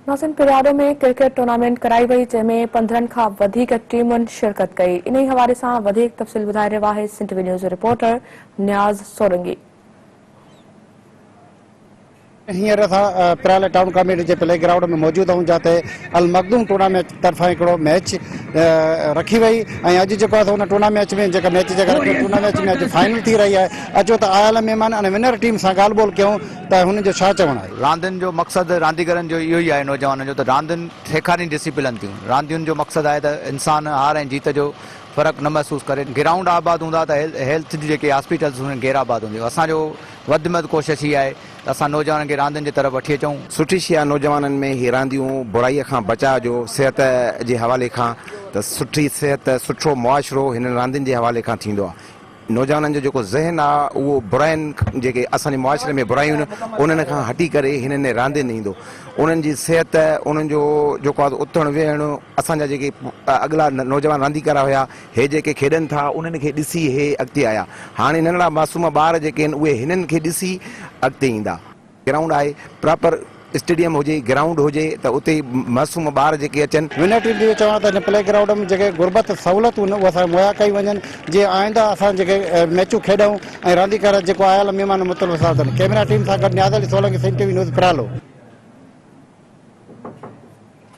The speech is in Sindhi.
ناظرين پريالو ۾ ڪرڪيٽ ٽورنامينٽ ڪرائي وئي جنهن ۾ 15 کان وڌيڪ ٽيمن شرڪت ڪئي انهي حوالي سان وڌيڪ تفصيل ٻڌائي رهيو آهي سنڌ ٽي وي نيوز جو رپورٽر نياز سولنگي. هينئر اسان پريالي ٽائون ڪاميٽي جي پلي گرائونڊ ۾ موجود آهيون جاتي المخدوم ٽورنامينٽ طرفان هڪڙو ميچ رکي وئي ۽ اڄ جيڪو آهي سو ان ٽورنامينٽ ۾ جيڪا ميچ جيڪا رکي ٽورنامينٽ ۾ اڄ فائنل ٿي رهي آهي اچو ته آيل مهمان ۽ ونر ٽيم سان ڳالهه ٻولهه ڪيون ته هنن جو ڇا چوڻ آهي. راندين جو مقصد رانديگرن جو اهو ئي آهي نوجوانن جو ته راندين سيکارين ڊسيپلن ٿيون راندين جو مقصد آهي ته انسان هار ۽ جيت جو فرق نه محسوس ڪري گرائونڊ آباد هوندا ته هيلٿ جون جيڪي هاسپيٽلز هونديون غير آباد هونديون اسان جو وڌ ۾ وڌ ڪوشش هي آهي ته اسان نوجوانن کي راندين جي طرف وٺي اچون. سٺي شي آهي نوجوانن ۾ هي رانديون برائي کان بچاء جو صحت جي حوالي کان ته سٺي صحت سٺو معاشرو هنن راندين جي حوالي کان ٿيندو آهي. نوجوانن جو جيڪو ذهن آ اهو براين جيڪي اسان جي معاشري ۾ برايون آهن انهن کان هٽي ڪري هنن راندين ايندو انهن جي صحت انهن جو جيڪو آ اٿڻ ويهڻ اسان جا جيڪي اڳلا نوجوان رانديگر هيا هي جيڪي کيڏن ٿا انهن کي ڏسي هي اڳتي آيا هاڻي ننڍڙا معصوم ٻار جيڪي آهن اهي هنن کي ڏسي اڳتي ايندا. گرائونڊ آهي پراپر اسٽيڊيم هجي گرائونڊ هجي ته اتي معصوم ٻار جيڪي اچن. ونر ٽيم جو اهو چوڻ آهي ته هن پلي گرائونڊ ۾ جيڪي گهربت سهولتون آهن اهي اسان کي مهيا ڪيون وڃن جيئن آئنده اسان جيڪي ميچون کيڏون ۽ رانديگر جيڪو آيل مهمان مختلف سان ڪيمرا ٽيم سان گڏ Niaz Ali Solangi Sindh T V news Paralo.